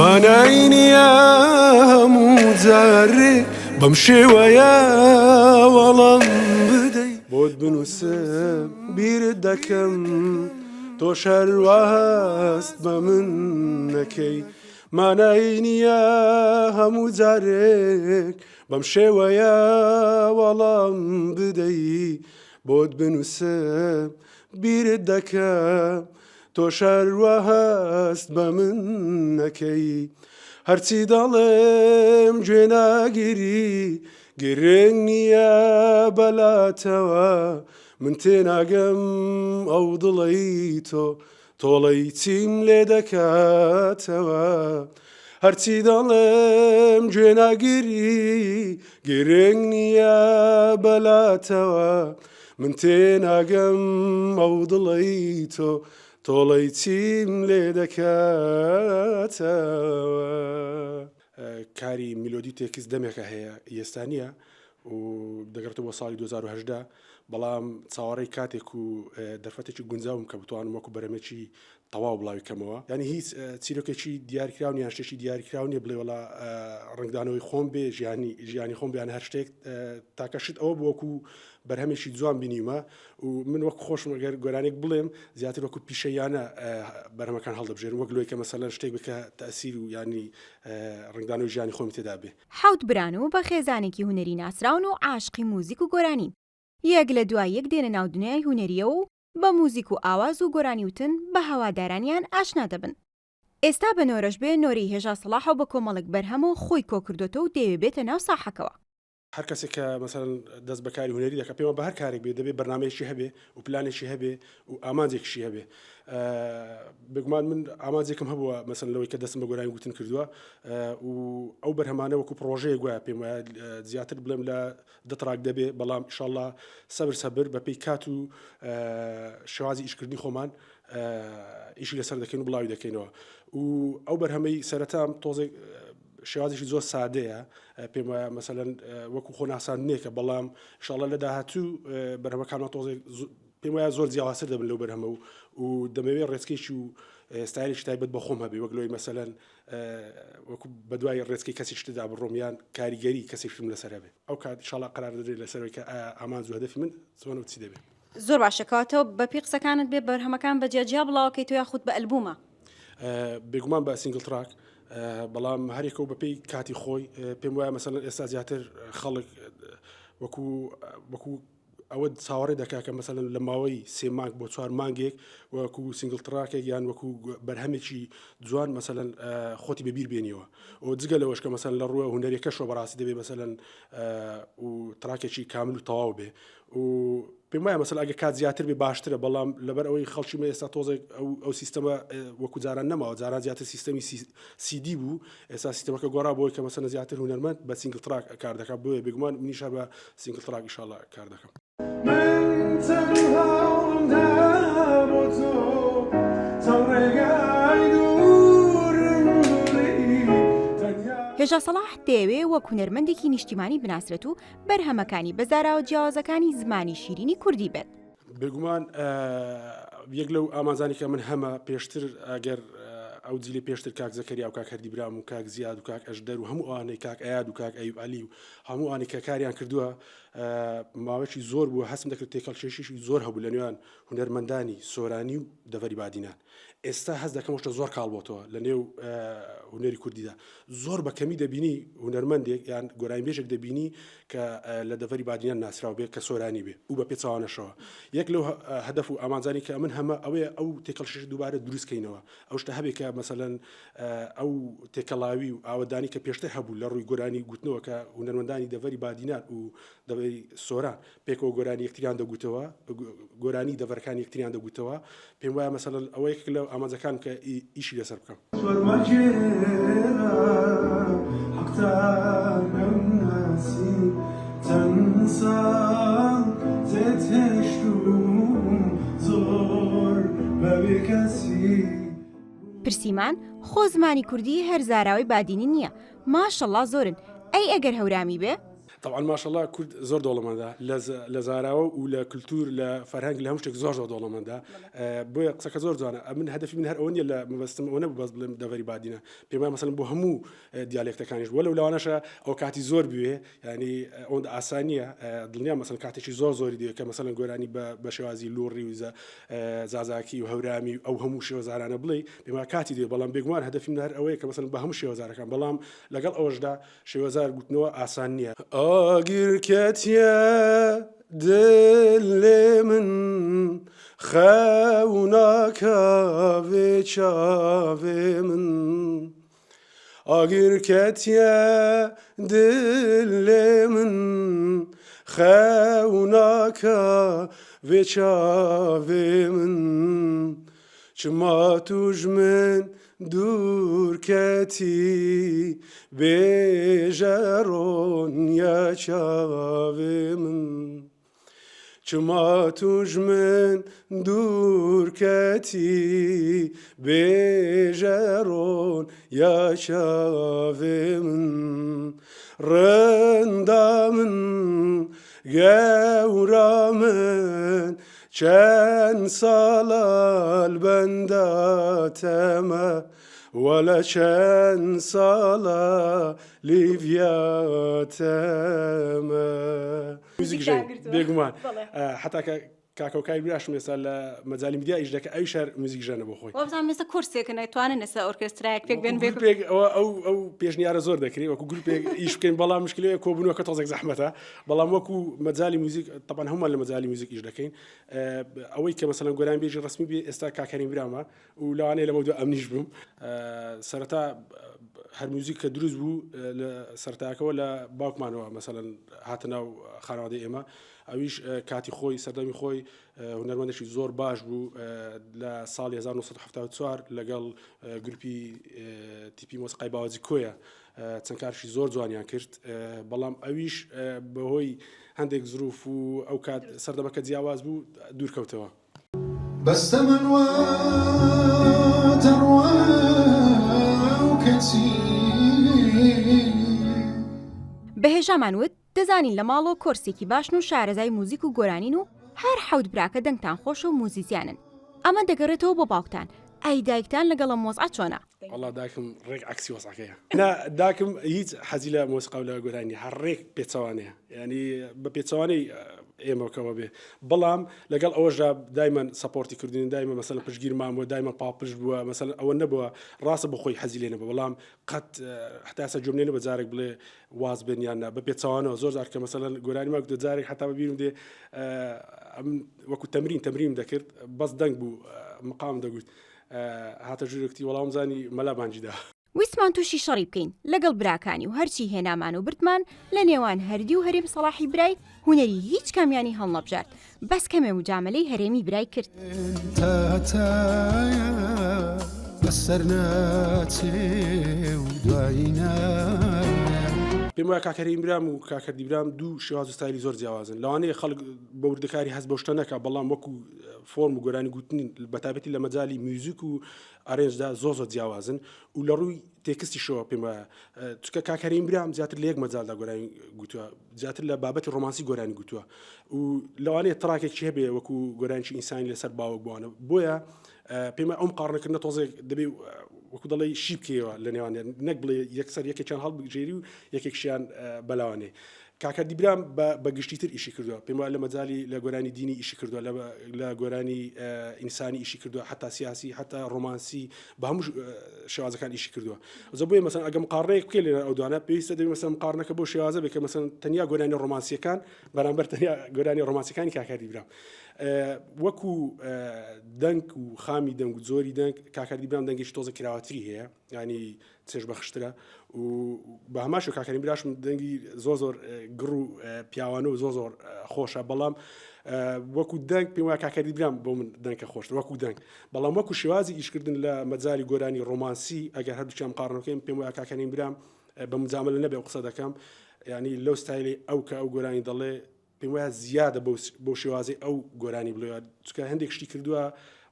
مانای نییە هەموو جارێ بەم شێوەیە وەڵام بدەی بۆت بنووسم بیرت دەکەم تۆش هەروا هەست بە من نەکەی مانای نییە هەموو جارێک بەم شێوەیە وەڵام بدەی بۆت بنووسم بیرت دەکەم تۆش هەروا هەست بە من نەکەی هەرچی دەڵێم گوێ ناگیری گرنگ نییە بەلاتەوە من تێناگەم ئەو دڵەی تۆ تۆڵەی چیم لێ دەکاتەوە هەرچی دەڵێم گوێ ناگیری گرنگ نییە بەلاتەوە من تێناگەم ئەو دڵەی تۆ تۆڵەی چیم لێ دەکاتەوە. کاری میلۆدی تێکست دەمێکە هەیە ئێستا نییە و دەگەڕێتەوە بۆ ساڵی 2018 بەڵام چاوەڕێی کاتێک و دەرفەتێکی گونجاوم کە بتوانم وەکو بەرەمێکی تەواو بڵاوی کەمەوە یانی هیچ چیرۆکێکی دیاریکراو نیە شتێکی دیاریکراو نیە بڵێ وەڵا ڕەنگدانەوەی خۆم بێ ژیانی ژیانی خۆم بیان هەر شتێک تاکە شت ئەوە بوو وەکو بەرهەمێکی جوان بینیومە و من وەک خۆشم ئەگەر گۆرانێک بڵێم زیاتر وەکو پیشەیانە بەرهەمەکان هەڵدەبژێرم وەک لۆی کە مەسەلەن شتێک بکە تەسیر و یانی ڕەنگدانەوەی ژیانی خۆمی تێدا بێ. حەوت بران و بە خێزانێکی هونەری ناسراون و عاشقی موزیک و گۆرانین. یەک لە دوای یەک دێنە ناو دنیای هونەرییەوە و بە موزیک و ئاواز و گۆرانی وتن بە هەوادارانیان ئاشنا دەبن. ئێستا بە نۆرەش بێ نۆرەی هێژا سەڵاحە و بە کۆمەڵێک بەرهەمەوە خۆی کۆکردۆتەوە و دەیەوێ بێتە ناو ساحەکەوە. هەر کەسێک کە مەسەلەن دەست بە کاری هونەری دەکات پێم وایە بە هەر کارێک بێ دەبێ بەرنامەیەکی هەبێ و پلانێکی هەبێ و ئامانجێکیشی هەبێ. بێگومان من ئامانجێکم هەبووە مەسەلەن لەوەی کە دەستم بە گۆرانی گوتن کردووە و ئەو بەرهەمانە وەکو پڕۆژەیەک وایە پێم وایە زیاتر بڵێم لە دە track دەبێ بەڵام ئیشەڵا سەبر سەبر بەپێی کات و شێوازی ئیشکردنی خۆمان ئیشی لەسەر دەکەین و بڵاوی دەکەینەوە و ئەو بەرهەمەی سەرەتام تۆزێک شێوازێکی زۆر سادەیە پێم وایە مەسەلەن وەکو خۆناساندنێکە بەڵام ئیشەڵا لە داهاتوو بەرهەمەکانمان تۆزێک پێم وایە زۆر جیاوازتر دەبن لەو بەرهەمە و و دەمەوێت ڕێچکێکی و ستایلێکی تایبەت بە خۆم هەبێ وەک لۆی مەسەلەن وەکو بەدوای ڕێچکەی کەسێکی تردا بڕۆم یان کاریگەری کەسێکی ترم لەسەر هەبێ ئەو کات ئیشەڵا قەرار دەدرێت لەسەرەوەی کە ئایا ئامانج و هەدەفی من چۆنە و چی دەبێ. زۆر باشە کەواتە بەپێی قسەکانت بێ بەرهەمەکان بە جیا جیا بڵاوەکەیتەوە یاخود بە ئەلبومە؟ بێگومان بە single track بەڵام هەرێکە و بەپێی کاتی خۆی پێم وایە مەسەلەن ئێستا زیاتر خەڵک وەکو وەکو ئەوە چاوەڕێ دەکا کە مەسەلەن لە ماوەی سێ مانگ بۆ چوار مانگێک وەکو single track ێک یان وەکو بەرهەمێکی جوان مەسەلەن خۆتی بەبیر بێنیەوە و جگە لەوەش کە مەسەلەن لە ڕووە هونەریەکەشەوە بەڕاستی دەبێ مەسەلەن و track ێکی کامل و تەواو بێ و پێم وایە مەسەلەن ئەگەر کات زیاتر بێ باشترە بەڵام لەبەر ئەوەی خەڵکی مە ئێستا تۆزێک ئەو ئەو سیستەمە وەکو جاران نەماوە جاران زیاتر سیستەمی سیدی بوو ئێستا سیستەمەکە گۆڕا بۆی کە مەسەلەن زیاتر هونەرمەند بە single track کار دەکات بۆیە بێگومان منیش هەر بە single track ئیشاڵا کار دەکەم. من تەنها هەوڵم دا بۆ تۆ چەند ڕێگای دوورم بڕی تەنیا. هێژا سەڵاح دەیەوێ وەک هونەرمەندێکی نیشتیمانی بناسرێت و بەرهەمەکانی بە زاراوە جیاوازەکانی زمانی شیرینی کوردی بێت. بێگومان یەک لەو ئامانجانی کە من هەمە پێشتر ئەگەر ئەو جیلی پێشتر کاک زەکەریا و کاک هەردی برام و کاک زیاد و کاک ئەژدەر و هەموو ئەوانەی کاک ئەیاد و کاک ئەیوب عەلی و هەموو ئەوانەی کە کاریان کردووە ماوەیەکی زۆر بووە هەستم دەکرد تێکەڵکێشیی زۆر هەبوو لە نێوان هونەرمەندانی سۆرانی و دەڤەری بادینان ئێستا هەست دەکەم شتە زۆر کاڵ بۆتەوە لە نێو هونەری کوردیدا زۆر بە کەمی دەبینی هونەرمەندێک یان گۆرانیبێژێک دەبینی کە لە دەڤەری بادینان ناسراو بێ کە سۆرانی بێ و بە پێچەوانەشەوە یەک لەو هەدەف و ئامانجانی کە من هەمە ئەوەیە ئەو تێکەڵکێشە دووبارە دروست کەینەوە ئەو شتە هەبێ کە مەسەلەن ئەو تێکەڵاوی و ئاوەدانی کە پێشتر هەبوو لە ڕووی گۆرانی گوتنەوە کە هونەرمەندانی دەڤەری بادینان و دەڤەری سۆران پێکەوە گۆرانی یەکتریان دەگوتەوە، گۆرانی دەڤەرەکانی یەکتریان دەگوتەوە، پێم وایە مەسەلەن ئەوە یەکێک لە ئامانجەکانم کە ئیشی لەسەر بکەم. زۆر مەگێرە حەقتان نەمناسی چەند ساڵ جێت هێشتووم زۆر بە بێکەسی. پرسیمان، خۆ زمانی کوردی هەر زاراوەی بادینی نییە، ماشەڵڵا زۆرن، ئەی ئەگەر هەورامی بێ؟ تەبعەن ماشەڵا کورد زۆر دەوڵەمەندە لە زاراوە و لە کللتور لە فەرهەنگ لە هەموو شتێک زۆر زۆر دەوڵەمەندە بۆیە قسەکە زۆر جوانە ئەمن هەدەفی من هەر ئەوە نیە لە مەبەستم ئەوە نەبوو بەس بڵێم دەڤەری بادینە پێم وایە مەسەلەن بۆ هەموو دیالێکتەکانیش وەلو لەوانەشە ئەو کاتی زۆر بوێ ینی ئەوەندە ئاسان نییە دڵنیا مەسەن کاتێکی زۆر زۆری دەوێت کە مەسەلەن گۆرانی بە شێوازی لوڕی و زازاکی و هەورامی و ئەو هەموو شێوەزارانە بڵێ پێما کاتی دێ بەڵام بێگومان هەدەفی من هەر ئەوەیە کە مەسەلەن بە هەموو شێوەزارەکان بەڵام لەگەڵ ئەوەشدا شێوەزار گوتنەوە ئاسان نییە. ئاگر کەتیە دلێ من خەو ناکەوێ چاوێ من ئاگر کەتیە دلێ من خەو ناکەوێ چاوێ من چما توژ من دوور کەتی بێژە ڕۆنیە چاوێ من چما توژ من دوور کەتی بێژە ڕۆنیە چاوێ من ڕندا من گەورا من چەند ساڵە لبەندە تەمە وەلە چەند ساڵە لیڤیا تەمە. میوزیک ژەنگ بێگومان حتا کە کاکەوکای براشم ئێستا لە مەجای میدیا ئیش دەکە ئەویش هەر میوزیک ژەنە بۆ خۆی. وابزانم ئێستا کۆرسێکن ئەتوانن ئێستا ئۆرکێسترایەک پێک بێن بێ گروپێک ئەوە ئەو ئەو پێشنیارە زۆر دەکرێت وەکو گروپێک ئیش بکەین بەڵام مشکلەیە کۆبوونەوەکە تۆزێک زەحمەتە بەڵام وەکو مەجای میوزیک تەبعەن هەموومان لە مەجای میوزیک ئیش دەکەین ئەوەی کە مەسەلەن گۆرانیبێژی ڕەسمی بێ ئێستا کاک هەریم برامە و لەوانەیە لەمەودوا ئەمنیش بم سەرەتا هەر میوزیک کە دروست بوو لە سەرتاکەوە لە باوکمانەوە مەسەلەن هاتە ناو خانەوادەی ئێمە ئەویش کاتی خۆی سەردەمی خۆی هونەرمەندێکی زۆر باش بوو لە ساڵی 1974 لەگەڵ گروپی تیپی مۆسیقای باوەجی کۆیە چەند کارشی زۆر جوانیان کرد بەڵام ئەویش بەهۆی هەندێک زروف و ئەو کات سەردەمەکە جیاواز بوو دوورکەوتەوە. بەستەمەن وا دەڕوا و کەچی. بە هێژامان وت، دەزانین لە ماڵەوە کۆرسێکی باشن و شارەزای موزیک و گۆرانین و هەر حەوت براکە دەنگتان خۆشە و موزیزیانن. ئەمە دەگەڕێتەوە بۆ باوکتان، ئەی دایکتان لەگەڵ ئەم وەزعە چۆنە؟ وەڵا داکم ڕێک عەکسی وەزعەکەیە نا داکم هیچ حەزی لە مۆسیقا و لە گۆرانی نیە هەر ڕێک پێچەوانەیە یعنی بە پێچەوانەی ئێمەکەوە بێ بەڵام لەگەڵ ئەوەشدا دایمەن support ی کردین دایمە مەسەلەن پشتگیرمان بووە دایمە پاڵپشت بووە مەسەلەن ئەوە نەبووە ڕاستە بۆ خۆی حەزی لێ نەبوو بەڵام قەت حتا ئێستا گوێم لێ نەبوو جارێک بڵێ واز بێن یان نا بە پێچەوانەوە زۆر جار کە مەسەلەن گۆرانیمان گوتە جارێک حتا بە بیرم دێ ئەم وەکو تەمرین تەمرینم دەکرد بەس دەنگ بوو مقام دەگوت هاتە ژوورێ کوتی وەڵا وامزانی مەلا بانگی دا. ویستمان تووشی شەڕی بکەین لەگەڵ براکانی و هەرچی هێنامان و بردمان لە نێوان هەردی و هەرێم سەڵاحی برای هونەری هیچ کامیانی هەڵنەبژارد بەس کەمێ موجامەلەی هەرێمی برای کرد. تاتایە بەسەر ناچێ و دوایی نایە. پێم وایە کاک هەرێمی برام و کاک هەردی برام دوو شێواز و ستایلی زۆر جیاوازن لەوانەیە خەڵک بە وردەکاری هەست بەو شتە نەکا بەڵام وەکو فۆرم و گۆرانی گوتن بەتایبەتی لە مەجالی میوزیک و arrange دا زۆر زۆر جیاوازن و لە ڕووی text یشەوە پێم وایە چونکە کاک هەرێم برام زیاتر لە یەک مەجالدا گۆرانی گوتووە زیاتر لە بابەتی ڕۆمانسی گۆرانی گوتووە و لەوانەیە track ێکی هەبێ وەکو گۆرانیی ئینسانی لەسەر باوک بووانە بۆیە پێمە ئەم قاڕنەکردنە تۆزێک دەبێ وەکو دەڵێ شی بکەیەوە لە نێوانیان نەک بڵێ یەکسەر یەکێکیان هەڵبژێری و یەکێکشیان بەلاوانێ کاک هەردی برام بە گشتی تر ئیشی کردووە پێم وایە لە مەجالی لە گۆرانی دینی ئیشی کردووە لە گۆرانی ئینسانی ئیشی کردووە حتا سیاسی حتا ڕۆمانسی بە هەموو شێوازەکان ئیشی کردووە زە بۆیە مەسەن ئەگەم قاڕنەیەک بکەی لێ ئەو دوانە پێویستە دەبێ مەسەن قاڕنەکە بۆ شێوازە بێ کە مەسەن تەنیا گۆرانی ڕۆمانسیەکان بەرامبەر تەنیا گۆرانی ڕۆمانسیەکانی کاک هەردی برام وەکو دەنگ و خامی دەنگ و جۆری دەنگ کاک هەردی برام دەنگێکی تۆزە کراوەتری هەیە ینی چێژبەخشترە و بە هەمان شێوە کاک هەریم براشم دەنگی زۆر زۆر گڕ و پیاوانە و زۆر زۆر خۆشە بەڵام وەکو دەنگ پێم وایە کاک هەردی برام بۆ من دەنگکە خۆشتر وەکو دەنگ بەڵام وەکو شێوازی ئیشکردن لە مەجالی گۆرانی ڕۆمانسی ئەگەر هەردووکیان مقارنە بکەین پێم وایە کاک هەریم برام بە مجاملە نەبێ قسە دەکەم ینی لەو ستایلی ئەو کە ئەو گۆرانی دەڵێ پێم وایە زیادە بەو شێوازەی ئەو گۆرانی بڵێ چونکە هەندێک شتی کردووە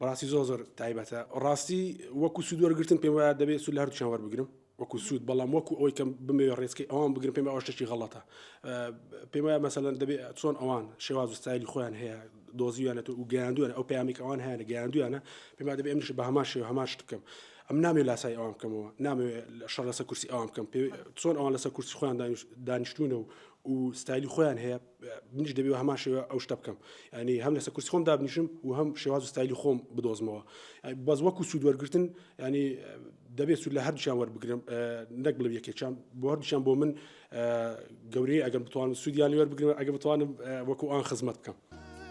بەڕاستی زۆر زۆر تایبەتە ڕاستی وەکو سوود وەرگتن پێم وایە دەبێت سوود لە هەردووکیان وەربگرم. وەکو سوود بەڵام وەکو ئەوەی کە بمەوێ ڕێچکەی ئەوان بگرم پێم ئەوە شتێکی غەڵەتە پێم وایە مەسەلەن دەبێ چۆن ئەوان شێواز و ستایلی خۆیان هەیە دۆزیویانەتەوە و گەیاندویانە ئەو پەیامی کە ئەوان هەیانە گەیاندویانە پێم وایە دەبێ ئەمنیش بە هەمان شێوە هەمان شت بکەم ئەم نامەوێ لاسایی ئەوان بکەمەوە نامەوێ شەڕ لەسەر کورسی ئەوان بکەم پێ چۆن ئەوان لەسەر کورسی خۆیان دانیشتوونە و و ستایلی خۆیان هەیە منیش دەبێ هەمان شێوە ئەو شتە بکەم ینی هەم لەسەر کورسی خۆم دابنیشم و هەم شێواز و ستایلی خۆم بدۆزمەوە بەس وەکو سوود وەرگتن ینی دەبێت سوود لە هەردووکیان وەربگرم نەک بڵێم یەکێکیان بۆ هەردووکیان بۆ من گەورەیە ئەگەر بتوانم سوودیان لێ وەربگرم ئەگەر بتوانم وەکو ئەوان خزمەت بکەم.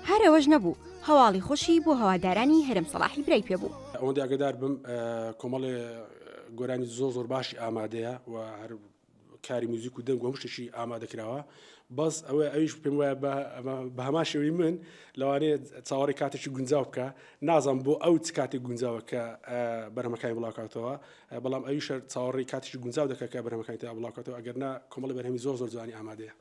هەر ئەوەش نەبوو، هەواڵی خۆشی بۆ هەوادارانی هەرێم سەڵاحی برای پێ بوو. ئەوەندەی ئاگادار بم کۆمەڵێ گۆرانی زۆر زۆر باشی ئامادەیە و هەر کاری موزیک و دەنگ و هەموو شتێکی ئامادە کراوە بەس ئەوە ئەویش پێم وایە بە هەمان شێوەی من لەوانەیە چاوەڕێی کاتێکی گونجاو بکە نازانم بۆ ئەو چ کاتێک گونجاوە کە بەرهەمەکانی بڵاوکاتەوە بەڵام ئەویش چاوەڕێی کاتێکی گونجاو دەکات کە بەرهەمەکانی تیا بڵاوکاتەوە ئەگەر نا کۆمەڵی بەرهەمی زۆر زۆر جوانی ئامادەیە.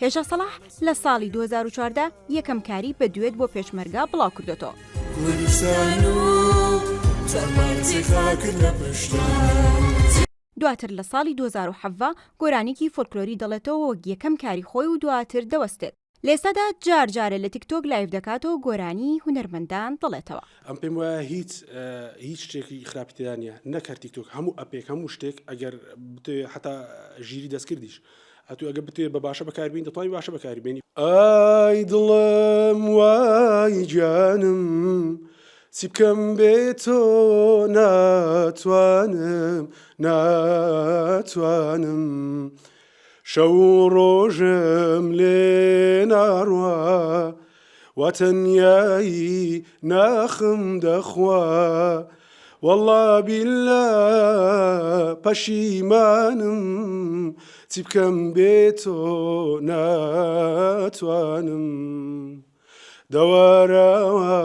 هێژا سەڵاح لە ساڵی 2014 یەکەم کاری بە دوێت بۆ پێشمەرگە بڵاوکردۆتەوە. کوردستان و چەند پارچەی خاکت لە پشتە. دواتر لە ساڵی 2017 گۆرانیکی فۆلکلۆری دەڵێتەوە وەک یەکەم کاری خۆی و دواتر دەوەستێت. لە ئێستادا جار جارە لە تیکتۆک live دەکاتەوە گۆرانی هونەرمەندان دەڵێتەوە. ئەم پێم وایە هیچ هیچ شتێکی خراپی تێدا نییە نەک هەر تیکتۆک هەموو ئەپێک هەموو شتێک ئەگەر بتەوێ حتا ژیری دەستکردیش ئەتو ئەگەر بتەوێ بە باشە بەکاربێنی دەتوانی باشە بەکاری بێنی. ئای دڵم وای گیانم چی بکەم بێ تۆ ناتوانم ناتوانم شەو و ڕۆژم لێ ناڕوا وا تەنیایی ناخم دەخوا وەڵا بیلا پەشیمانم چی بکەم بێ تۆ ناتوانم دەوارەوە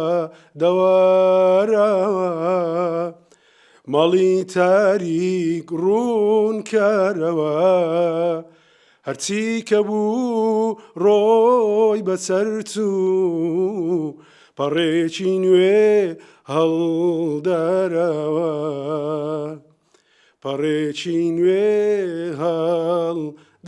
دەوارەوە ماڵی تاریک ڕوون کەرەوە هەرچی کە بوو ڕۆی بەسەر چوو پەڕێکی نوێ هەڵدەرەوە پەڕێکی نوێ هەڵدەرەوە.